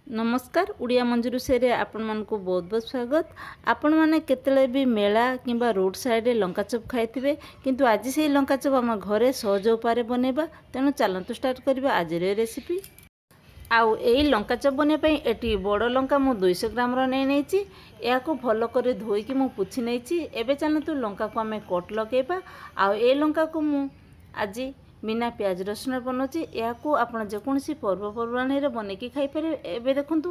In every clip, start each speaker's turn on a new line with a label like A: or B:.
A: ନମସ୍କାର, ଓଡ଼ିଆ ମଞ୍ଜୁରୀ ରୋଷେଇରେ ଆପଣମାନଙ୍କୁ ବହୁତ ବହୁତ ସ୍ୱାଗତ। ଆପଣମାନେ କେତେବେଳେ ବି ମେଳା କିମ୍ବା ରୋଡ଼ ସାଇଡ଼ରେ ଲଙ୍କା ଚପ୍ ଖାଇଥିବେ, କିନ୍ତୁ ଆଜି ସେଇ ଲଙ୍କା ଚପ୍ ଆମ ଘରେ ସହଜ ଉପାୟରେ ବନେଇବା। ତେଣୁ ଚାଲନ୍ତୁ ଷ୍ଟାର୍ଟ କରିବା ଆଜିର ଏ ରେସିପି। ଆଉ ଏଇ ଲଙ୍କା ଚପ୍ ବନେଇବା ପାଇଁ ଏଠି ବଡ଼ ଲଙ୍କା ମୁଁ 200 ଗ୍ରାମର ନେଇ ନେଇଛି। ଏହାକୁ ଭଲ କରି ଧୋଇକି ମୁଁ ପୋଛି ନେଇଛି। ଏବେ ଚାଲନ୍ତୁ ଲଙ୍କାକୁ ଆମେ କଟ୍ ଲଗାଇବା। ଆଉ ଏ ଲଙ୍କାକୁ ମୁଁ ଆଜି ବିନା ପିଆଜ ରସୁଣ ବନାଉଛି। ଏହାକୁ ଆପଣ ଯେକୌଣସି ପର୍ବପର୍ବାଣୀରେ ବନେଇକି ଖାଇପାରିବେ। ଏବେ ଦେଖନ୍ତୁ,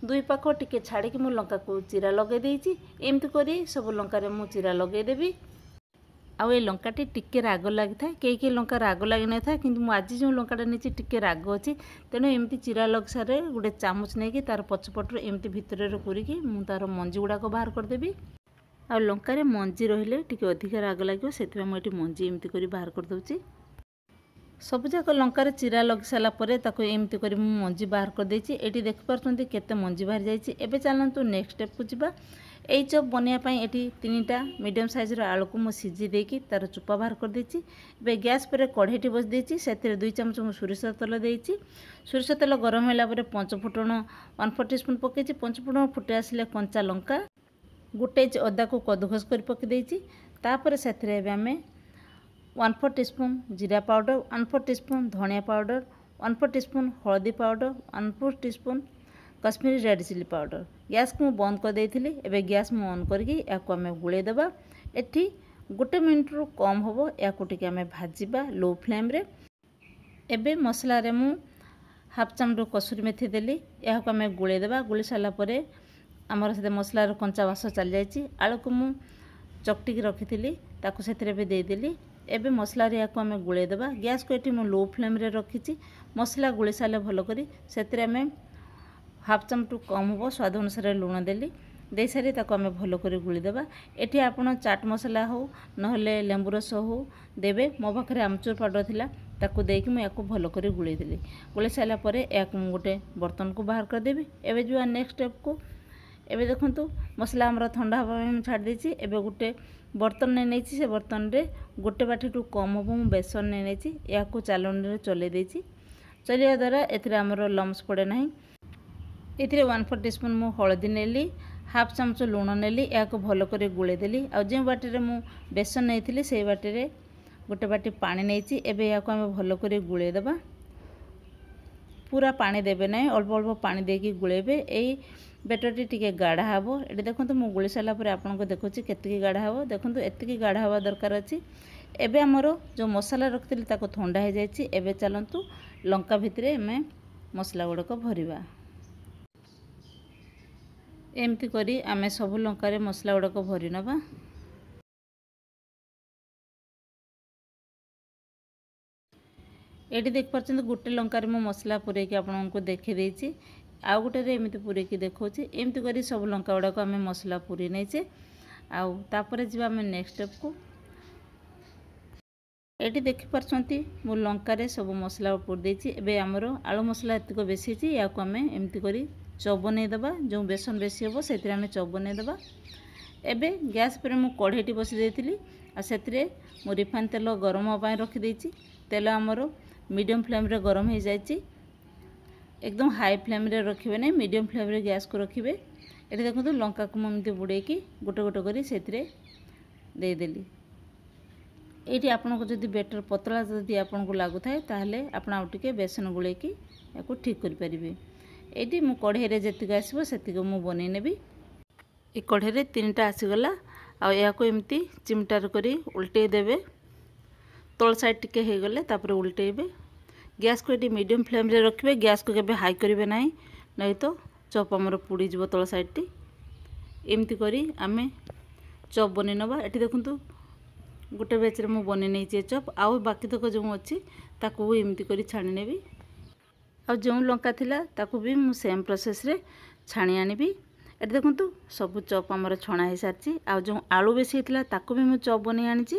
A: ଦୁଇ ପାଖ ଟିକେ ଛାଡ଼ିକି ମୁଁ ଲଙ୍କାକୁ ଚିରା ଲଗାଇ ଦେଇଛି। ଏମିତି କରି ସବୁ ଲଙ୍କାରେ ମୁଁ ଚିରା ଲଗାଇଦେବି। ଆଉ ଏ ଲଙ୍କାଟି ଟିକେ ରାଗ ଲାଗିଥାଏ। କେହି କେହି ଲଙ୍କା ରାଗ ଲାଗିନଥାଏ, କିନ୍ତୁ ମୁଁ ଆଜି ଯେଉଁ ଲଙ୍କାଟା ନେଇଛି ଟିକେ ରାଗ ଅଛି। ତେଣୁ ଏମିତି ଚିରା ଲଗି ସାରେ ଗୋଟେ ଚାମଚ ନେଇକି ତାର ପଛପଟରୁ ଏମିତି ଭିତରେ ପୁରିକି ମୁଁ ତାର ମଞ୍ଜି ଗୁଡ଼ାକ ବାହାର କରିଦେବି। ଆଉ ଲଙ୍କାରେ ମଞ୍ଜି ରହିଲେ ଟିକେ ଅଧିକା ରାଗ ଲାଗିବ, ସେଥିପାଇଁ ମୁଁ ଏଠି ମଞ୍ଜି ଏମିତି କରି ବାହାର କରିଦେଉଛି। ସବୁଯାକ ଲଙ୍କାରେ ଚିରା ଲଗି ସାରିଲା ପରେ ତାକୁ ଏମିତି କରି ମୁଁ ମଞ୍ଜି ବାହାର କରିଦେଇଛି। ଏଠି ଦେଖିପାରୁଛନ୍ତି କେତେ ମଞ୍ଜି ବାହାରି ଯାଇଛି। ଏବେ ଚାଲନ୍ତୁ ନେକ୍ସଟ ଷ୍ଟେପ୍କୁ ଯିବା। ଏଇ ଚପ୍ ବନେଇବା ପାଇଁ ଏଠି 3ଟା ମିଡ଼ିୟମ୍ ସାଇଜ୍ର ଆଳୁକୁ ମୁଁ ସିଝେଇ ଦେଇକି ତାର ଚୋପା ବାହାର କରିଦେଇଛି। ଏବେ ଗ୍ୟାସ୍ ପରେ କଢ଼େଇଟି ବସି ଦେଇଛି। ସେଥିରେ 2 ଚାମଚ ମୁଁ ସୋରିଷ ତେଲ ଦେଇଛି। ସୋରିଷ ତେଲ ଗରମ ହେଲା ପରେ ପଞ୍ଚ ଫୁଟଣ 1/4 ଟି ସ୍ପୁନ୍ ପକାଇଛି। ପଞ୍ଚ ଫୁଟଣ ଫୁଟି ଆସିଲେ କଞ୍ଚା ଲଙ୍କା, 1 ଇଞ୍ଚ ଅଦାକୁ କଦୁକସ କରି ପକାଇ ଦେଇଛି। ତାପରେ ସେଥିରେ ଏବେ ଆମେ 1/4 ଟି ସ୍ପୁନ୍ ଜିରା ପାଉଡ଼ର, 1/4 ଟି ସ୍ପୁନ୍ ଧନିଆ ପାଉଡ଼ର, 1/4 ଟି ସ୍ପୁନ୍ ହଳଦୀ powder, 1/4 teaspoon Kashmiri red chilli powder. ଗ୍ୟାସ୍କୁ ମୁଁ ବନ୍ଦ କରିଦେଇଥିଲି। ଏବେ ଗ୍ୟାସ୍ ମୁଁ ଅନ୍ କରିକି ଏହାକୁ ଆମେ ଗୋଳେଇ ଦେବା। ଏଠି 1 ମିନିଟ୍ରୁ କମ୍ ହେବ ଏହାକୁ ଟିକେ ଆମେ ଭାଜିବା ଲୋ ଫ୍ଲେମ୍ରେ। ଏବେ ମସଲାରେ ମୁଁ ହାଫ୍ ଚାମଚ କସୁରୀ ମେଥି ଦେଲି। ଏହାକୁ ଆମେ ଗୋଳେଇ ଦେବା। ଗୋଳେଇ ସାରିଲା ପରେ ଆମର ସେ ମସଲାର କଞ୍ଚା ବାସ ଚାଲିଯାଇଛି। ଆଳୁକୁ ମୁଁ ଚକଟିକି ରଖିଥିଲି, ତାକୁ ସେଥିରେ ଏବେ ଦେଇଦେଲି। ଏବେ ମସଲାରେ ଏହାକୁ ଆମେ ଗୋଳେଇ ଦେବା। ଗ୍ୟାସ୍କୁ ଏଠି ମୁଁ ଲୋ ଫ୍ଲେମ୍ରେ ରଖିଛି। ମସଲା ଗୋଳେଇ ସାରିଲେ ଭଲ କରି ସେଥିରେ ଆମେ ହାଫ୍ ଚାମଚଠୁ କମ୍ ହେବ ସ୍ୱାଦ ଅନୁସାରେ ଲୁଣ ଦେଲି। ଦେଇସାରି ତାକୁ ଆମେ ଭଲ କରି ଗୋଳେଇଦେବା। ଏଠି ଆପଣ ଚାଟ୍ ମସଲା ହେଉ, ନହେଲେ ଲେମ୍ବୁ ରସ ହେଉ ଦେବେ। ମୋ ପାଖରେ ଆମଚୁର ପାଉଡ଼ର ଥିଲା, ତାକୁ ଦେଇକି ମୁଁ ଏହାକୁ ଭଲ କରି ଗୋଳେଇ ଦେଲି। ଗୋଳେଇ ସାରିଲା ପରେ ଏହାକୁ ମୁଁ ଗୋଟେ ବର୍ତ୍ତନକୁ ବାହାର କରିଦେବି। ଏବେ ଯିବା ନେକ୍ସଟ ଷ୍ଟେପ୍କୁ। ଏବେ ଦେଖନ୍ତୁ, ମସଲା ଆମର ଥଣ୍ଡା ହେବା ପାଇଁ ମୁଁ ଛାଡ଼ି ଦେଇଛି। ଏବେ ଗୋଟେ ବର୍ତ୍ତନ ନେଇ ନେଇଛି। ସେ ବର୍ତ୍ତନରେ ଗୋଟେ ବାଟିଠୁ କମ୍ ହେବ ମୁଁ ବେସନ ନେଇ ନେଇଛି। ଏହାକୁ ଚାଲୁଣିରେ ଚଲେଇ ଦେଇଛି। ଚଲେଇବା ଦ୍ୱାରା ଏଥିରେ ଆମର ଲମ୍ସ ପଡ଼େ ନାହିଁ। ଏଥିରେ 1/4 ଟି ସ୍ପୁନ୍ ମୁଁ ହଳଦୀ ନେଲି, ହାଫ୍ ଚାମଚ ଲୁଣ ନେଲି। ଏହାକୁ ଭଲ କରି ଗୋଳେଇ ଦେଲି। ଆଉ ଯେଉଁ ବାଟିରେ ମୁଁ ବେସନ ନେଇଥିଲି, ସେଇ ବାଟିରେ ଗୋଟେ ବାଟି ପାଣି ନେଇଛି। ଏବେ ଏହାକୁ ଆମେ ଭଲ କରି ଗୋଳେଇ ଦେବା। ପୁରା ପାଣି ଦେବେ ନାହିଁ, ଅଳ୍ପ ଅଳ୍ପ ପାଣି ଦେଇକି ଗୋଳେଇବେ। ଏଇ ବେଟରଟି ଟିକେ ଗାଢ଼ା ହେବ। ଏଠି ଦେଖନ୍ତୁ, ମୁଁ ଗୋଳେଇ ସାରିଲା ପରେ ଆପଣଙ୍କୁ ଦେଖୁଛି କେତିକି ଗାଢ଼ା ହେବ। ଦେଖନ୍ତୁ, ଏତିକି ଗାଢ଼ା ହେବା ଦରକାର ଅଛି। ଏବେ ଆମର ଯେଉଁ ମସଲା ରଖିଥିଲି ତାକୁ ଥଣ୍ଡା ହେଇଯାଇଛି। ଏବେ ଚାଲନ୍ତୁ ଲଙ୍କା ଭିତରେ ଆମେ ମସଲା ଗୁଡ଼ିକ ଭରିବା। ଏମିତି କରି ଆମେ ସବୁ ଲଙ୍କାରେ ମସଲା ଗୁଡ଼ାକ ଭରି ନେବା। ଏଇଠି ଦେଖିପାରୁଛନ୍ତି, ଗୋଟେ ଲଙ୍କାରେ ମୁଁ ମସଲା ପୂରେଇକି ଆପଣଙ୍କୁ ଦେଖେଇ ଦେଇଛି। ଆଉ ଗୋଟେରେ ଏମିତି ପୂରେଇକି ଦେଖାଉଛି। ଏମିତି କରି ସବୁ ଲଙ୍କା ଗୁଡ଼ାକ ଆମେ ମସଲା ପୂରେଇ ନେଇଛେ। ଆଉ ତାପରେ ଯିବା ଆମେ ନେକ୍ସଟ ଷ୍ଟେପ୍କୁ। ଏଇଠି ଦେଖିପାରୁଛନ୍ତି, ମୁଁ ଲଙ୍କାରେ ସବୁ ମସଲା ପୂରି ଦେଇଛି। ଏବେ ଆମର ଆଳୁ ମସଲା ଏତିକ ବେଶୀ ହେଇଛି, ଏହାକୁ ଆମେ ଏମିତି କରି ଚପ୍ ବନେଇଦେବା। ଯେଉଁ ବେସନ ବେଶୀ ହେବ ସେଥିରେ ଆମେ ଚପ୍ ବନେଇଦେବା। ଏବେ ଗ୍ୟାସ୍ ଉପରେ ମୁଁ କଢ଼େଇଟି ବସି ଦେଇଥିଲି, ଆଉ ସେଥିରେ ମୁଁ ରିଫାଇନ୍ ତେଲ ଗରମ ହେବା ପାଇଁ ରଖିଦେଇଛି। ତେଲ ଆମର ମିଡ଼ିୟମ୍ ଫ୍ଲେମ୍ରେ ଗରମ ହେଇଯାଇଛି। ଏକଦମ ହାଇ ଫ୍ଲେମ୍ରେ ରଖିବେ ନାହିଁ, ମିଡ଼ିୟମ୍ ଫ୍ଲେମ୍ରେ ଗ୍ୟାସ୍କୁ ରଖିବେ। ଏଠି ଦେଖନ୍ତୁ, ଲଙ୍କାକୁ ମୁଁ ଏମିତି ବୁଡ଼େଇକି ଗୋଟେ ଗୋଟେ କରି ସେଥିରେ ଦେଇଦେଲି। ଏଇଠି ଆପଣଙ୍କୁ ଯଦି ବେଟର ପତଳା ଯଦି ଆପଣଙ୍କୁ ଲାଗୁଥାଏ, ତାହେଲେ ଆପଣ ଆଉ ଟିକେ ବେସନ ଗୋଳେଇକି ଏହାକୁ ଠିକ୍ କରିପାରିବେ। ଏଇଠି ମୁଁ କଢ଼େଇରେ ଯେତିକି ଆସିବ ସେତିକି ମୁଁ ବନେଇ ନେବି। ଏ କଢ଼େଇରେ 3ଟା ଆସିଗଲା। ଆଉ ଏହାକୁ ଏମିତି ଚିମଟାରେ କରି ଉଲଟେଇ ଦେବେ। ତଳ ସାଇଡ଼୍ ଟିକେ ହେଇଗଲେ ତାପରେ ଉଲଟେଇବେ। ଗ୍ୟାସ୍କୁ ଏଠି ମିଡ଼ିୟମ୍ ଫ୍ଲେମ୍ରେ ରଖିବେ। ଗ୍ୟାସ୍କୁ କେବେ ହାଇ କରିବେ ନାହିଁ, ନାଇଁ ତ ଚପ୍ ଆମର ପୋଡ଼ିଯିବ ତଳ ସାଇଡ଼୍ଟି। ଏମିତି କରି ଆମେ ଚପ୍ ବନେଇ ନେବା। ଏଠି ଦେଖନ୍ତୁ, ଗୋଟେ ବ୍ୟାଚ୍ରେ ମୁଁ ବନେଇ ନେଇଛି ଏ ଚପ୍। ଆଉ ବାକି ତକ ଯେଉଁ ଅଛି ତାକୁ ଏମିତି କରି ଛାଣି ନେବି। ଆଉ ଯେଉଁ ଲଙ୍କା ଥିଲା ତାକୁ ବି ମୁଁ ସେମ୍ ପ୍ରୋସେସ୍ରେ ଛାଣି ଆଣିବି। ଏଠି ଦେଖନ୍ତୁ, ସବୁ ଚପ୍ ଆମର ଛଣା ହେଇସାରିଛି। ଆଉ ଯେଉଁ ଆଳୁ ବେଶୀ ହେଇଥିଲା ତାକୁ ବି ମୁଁ ଚପ୍ ବନେଇ ଆଣିଛି।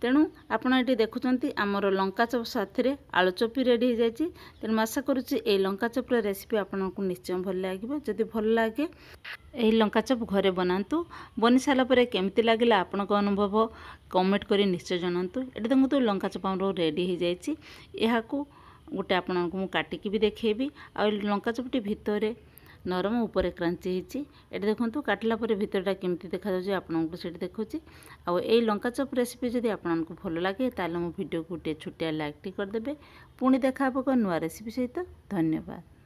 A: ତେଣୁ ଆପଣ ଏଠି ଦେଖୁଛନ୍ତି, ଆମର ଲଙ୍କା ଚପ୍ ସାଥିରେ ଆଳୁ ଚପ୍ ବି ରେଡ଼ି ହେଇଯାଇଛି। ତେଣୁ ମୁଁ ଆଶା କରୁଛି ଏଇ ଲଙ୍କା ଚପ୍ର ରେସିପି ଆପଣଙ୍କୁ ନିଶ୍ଚୟ ଭଲ ଲାଗିବ। ଯଦି ଭଲ ଲାଗେ, ଏହି ଲଙ୍କା ଚପ୍ ଘରେ ବନାନ୍ତୁ। ବନି ସାରିଲା ପରେ କେମିତି ଲାଗିଲା ଆପଣଙ୍କ ଅନୁଭବ କମେଣ୍ଟ କରି ନିଶ୍ଚୟ ଜଣାନ୍ତୁ। ଏଠି ଦେଖନ୍ତୁ, ଲଙ୍କା ଚପ୍ ଆମର ରେଡ଼ି ହେଇଯାଇଛି। ଏହାକୁ ଗୋଟେ ଆପଣଙ୍କୁ ମୁଁ କାଟିକି ବି ଦେଖେଇବି। ଆଉ ଲଙ୍କା ଚପ୍ଟି ଭିତରେ ନରମ, ଉପରେ କ୍ରଞ୍ଚି ହେଇଛି। ଏଠି ଦେଖନ୍ତୁ, କାଟିଲା ପରେ ଭିତରଟା କେମିତି ଦେଖାଯାଉଛି ଆପଣଙ୍କୁ ସେଠି ଦେଖାଉଛି। ଆଉ ଏଇ ଲଙ୍କା ଚପ୍ ରେସିପି ଯଦି ଆପଣଙ୍କୁ ଭଲ ଲାଗେ, ତାହେଲେ ମୋ ଭିଡ଼ିଓକୁ ଗୋଟିଏ ଛୋଟିଆ ଲାଇକ୍ଟି କରିଦେବେ। ପୁଣି ଦେଖା ହେବ ଏକ ନୂଆ ରେସିପି ସହିତ। ଧନ୍ୟବାଦ।